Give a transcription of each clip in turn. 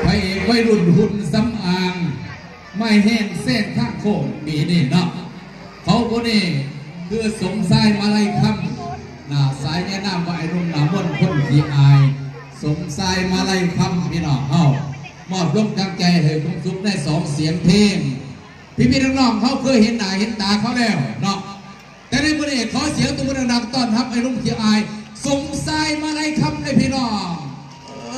ພະເອກໄວລຸ້ນຫຸ່ນສຳອາງ ໄມ້ແຮງແຊງທາງໂຄ້ງປີນີ້ເນາະ. ເຂົາຜູ້ນີ້ຄືສົມຊາຍມາໄລຄຳ ໜ້າສາຍານາມວ່າໄອ້ໜຸ່ມໜ້າມົນຄົນຂີ້ອາຍ ສົມຊາຍມາໄລຄຳ ພີ່ນ້ອງເຮົາ ມອບລົມກຳລັງໃຈໃຫ້ຄວາມສຸກໃນສອງສຽງເພງ. ພີ່ໆນ້ອງໆເຮົາເຄີຍເຫັນໜ້າເຫັນຕາເຂົາແລ້ວເນາະ. ແຕ່ໃນມື້ນີ້ຂໍສຽງຕົບມືດັງໆ ຕ້ອນຮັບໄອ້ໜຸ່ມຂີ້ອາຍ ສົມຊາຍມາໄລຄຳເດີພີ່ນ້ອງ.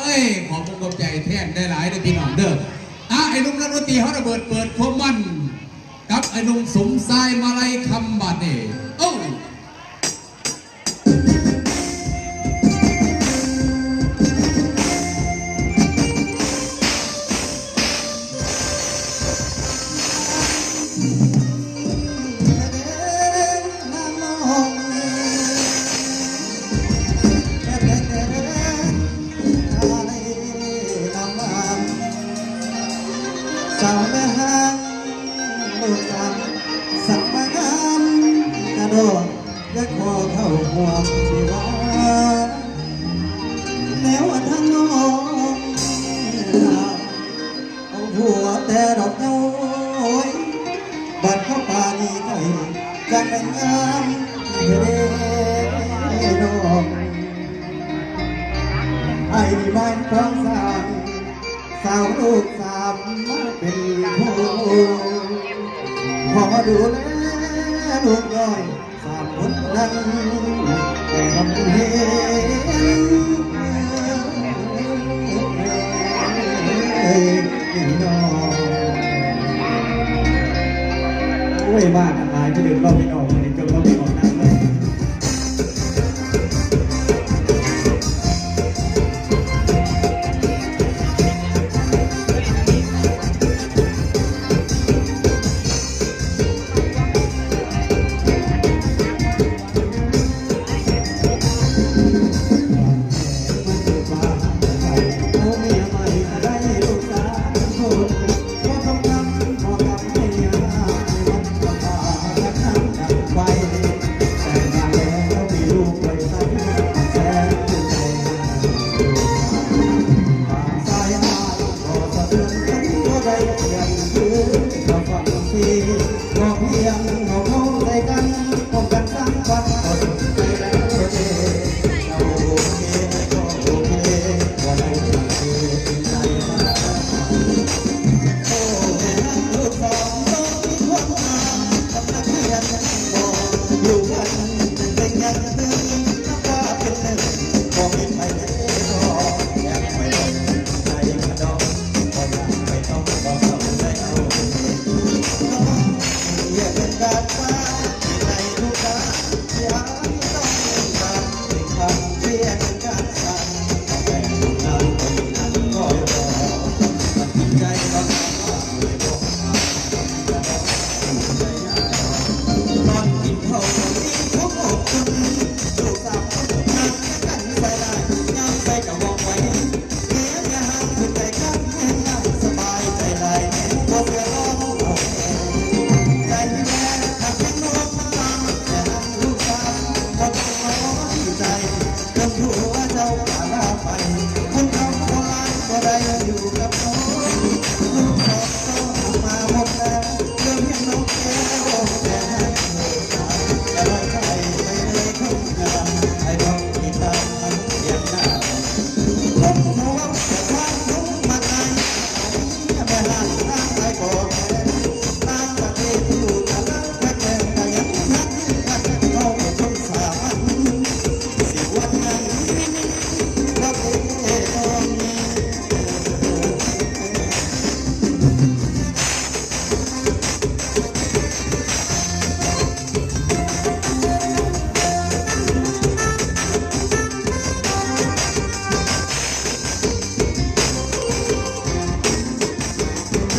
ເອີຍ ຂອບອົກຂອບໃຈແທນຫຼາຍໆເດີພີ່ນ້ອງເດີ. ອ່ະ ໄອ້ໜຸ່ມນັກດົນຕີເຮົາລະເບີດເປີດຄວາມມັນ ກັບໄອ້ໜຸ່ມສົມຊາຍມາໄລຄຳບາດນີ້. ເອົ້າ. ສາວແມ່ຮ້າງລູກສາວ ສາວມາງາມກະດອກ ຢາກຂໍເຂົ້າຮ່ວມວິວາ ແນວວ່າທາງນ້ອງ ເອົາຜົວແຕ່ດອກເຍົາ ບັດເຂົ້າປ່ານີ້ໄກ ຈັກແມ່ນງາມແທ້ເດ້ນ້ອງ. ອ້າຍນີ້ໝາຍຄວາມສ້າງ ສາວລູກສາມມາເປັນຄູ່ ຂໍດູແລລູກນ້ອຍສາມຄົນນັ້ນ ແຕ່ກໍເຫັນ ເອີຍ ພີ່ນ້ອງ. ໂອ້ຍ ມາກັນຫຼາຍ ຈະເດີນເວົ້າໄປອອກ ຈະເວົ້າໄປອອກນຳເລີຍ. ເ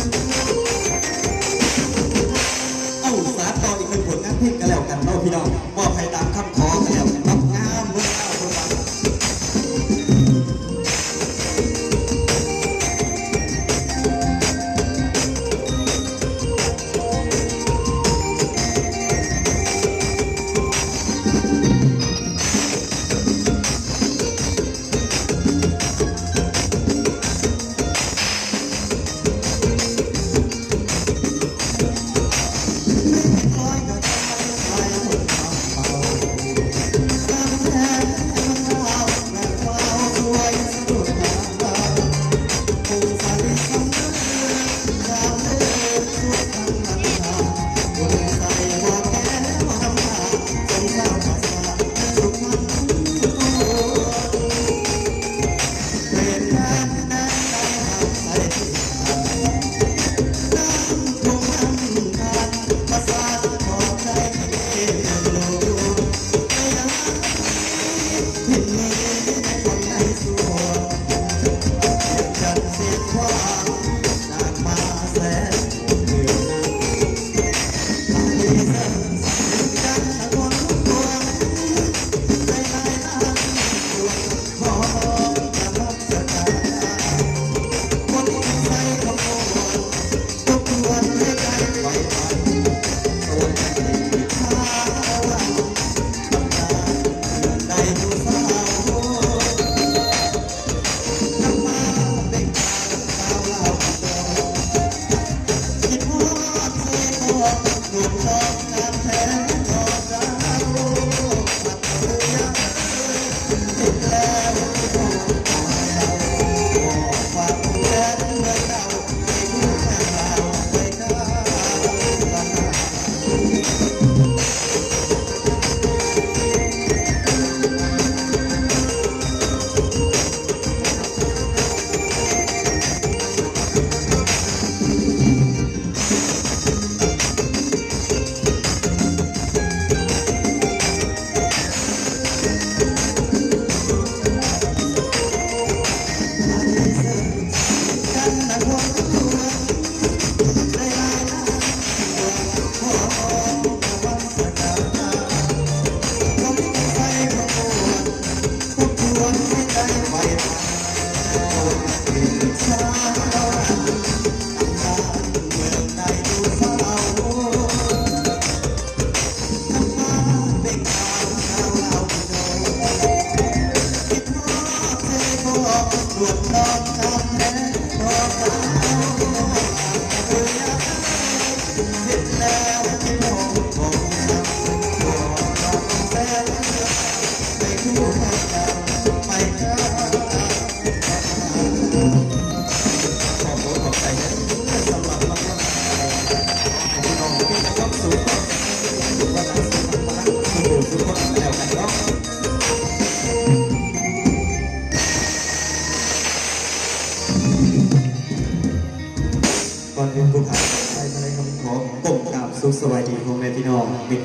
ກ່ອນອື່ນ ຜູ້ຂ້າໄດ້ມາໃນຄຳຂໍກົ້ມກາບສຸກສະບາຍດີພໍ່ແມ່ພີ່ນ້ອງ ມິດ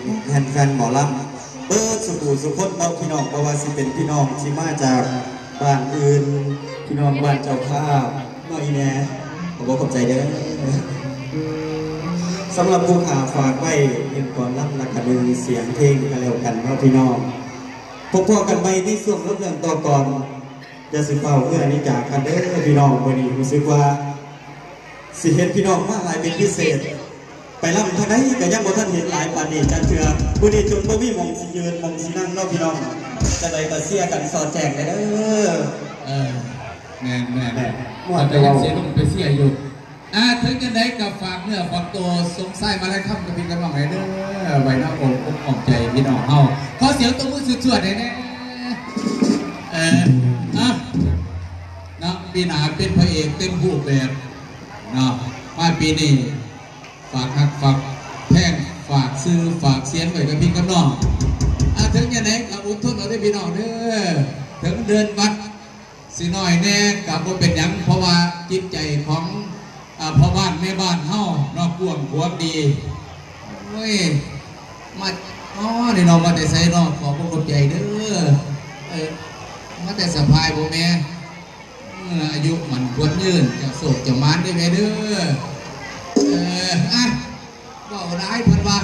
ແຟນໆໝໍລຳ ເບິດສູ່ຜູ້ສູ່ຄົນເນາະພີ່ນ້ອງ, ບໍ່ວ່າຊິເປັນພີ່ນ້ອງທີ່ມາຈາກບ້ານອື່ນ, ພີ່ນ້ອງບ້ານເຈົ້າພາບເນາະ ອີແມ່ ຂໍບອກຂອບໃຈເດີ. ສຳລັບຜູ້ຂ້າຝາກໄວ້ໜຶ່ງກອນລຳ ແລະກະໜຶ່ງສຽງເພງກະແລ້ວກັນເນາະພີ່ນ້ອງ. ພົບພໍ້ກັນໃໝ່ໃນຊ່ວງລຳເລື່ອງຕໍ່ກ່ອນ. ຢ່າຊິຟ້າວເມືອນີ້ຈາກກັນເດີພີ່ນ້ອງ, ມື້ນີ້ຮູ້ສຶກວ່າຊິເຫັນພີ່ນ້ອງມາຫຼາຍເປັນພິເສດ. ໄປລຳທາງໃດກະຍັງບໍ່ທັນເຫັນຫຼາຍປານນີ້ຈັກເທື່ອ. ມື້ນີ້ຈົນບໍ່ມີໝ່ອງຊິຢືນໝ່ອງຊິນັ່ງເນາະພີ່ນ້ອງ. ຈັ່ງໃດກະເຊຍກັນສອດແຈ້ງແດ່ເດີ. ເອີ ແມ່ນໆ ແມ່ນ ວ່າແຕ່ວ່າຊິລົງໄປເຊຍຢູ່. ອ່າ ເຖິງຈັ່ງໃດກະຝາກເນື້ອຝາກໂຕ ສົມຊາຍມາໄລຄຳ ກັບພີ່ກັບນ້ອງແດ່ເດີ ໄວ້ນຳອ້ອມອົກອ້ອມໃຈພີ່ນ້ອງເຮົາ. ຂໍສຽງຕົບມືສວດໆໃຫ້ແດ່. ເອີ ອ່ະ ເນາະ ປີໜ້າເປັນພະເອກເຕັມຮູບແບບເນາະ, ມາປີນີ້ ຝາກຮັກຝາກແພງ ຝາກຊື່ຝາກສຽງໄວ້ກັບພີ່ກັບນ້ອງ. ອ່າ ເຖິງຈັ່ງໃດກະອົດທົນເອົາເດີພີ່ນ້ອງເດີ. ເຖິງເດືອນວັດຊິນ້ອຍແດ່ກະບໍ່ເປັນຫຍັງ, ເພາະວ່າຈິດໃຈຂອງ ອ່າ ພໍ່ບ້ານແມ່ບ້ານເຮົາເນາະ ກວ້າງຂວາງດີ. ໂອ້ຍ ມາ ອໍ ນີ້ເນາະ ມາແຕ່ໃສເນາະ? ຂອບອົກຂອບໃຈເດີ. ເອີ ມາແຕ່ສະພາຍບໍ່ແມ່? ເອີ ອາຍຸໝັ້ນຂວັນຍືນ ເຈົ້າໂຊກເຈົ້າໝານເດີແມ່ເດີ. ເອີ ອ່ະ ເວົ້າຫຼາຍເພິ່ນວ່າ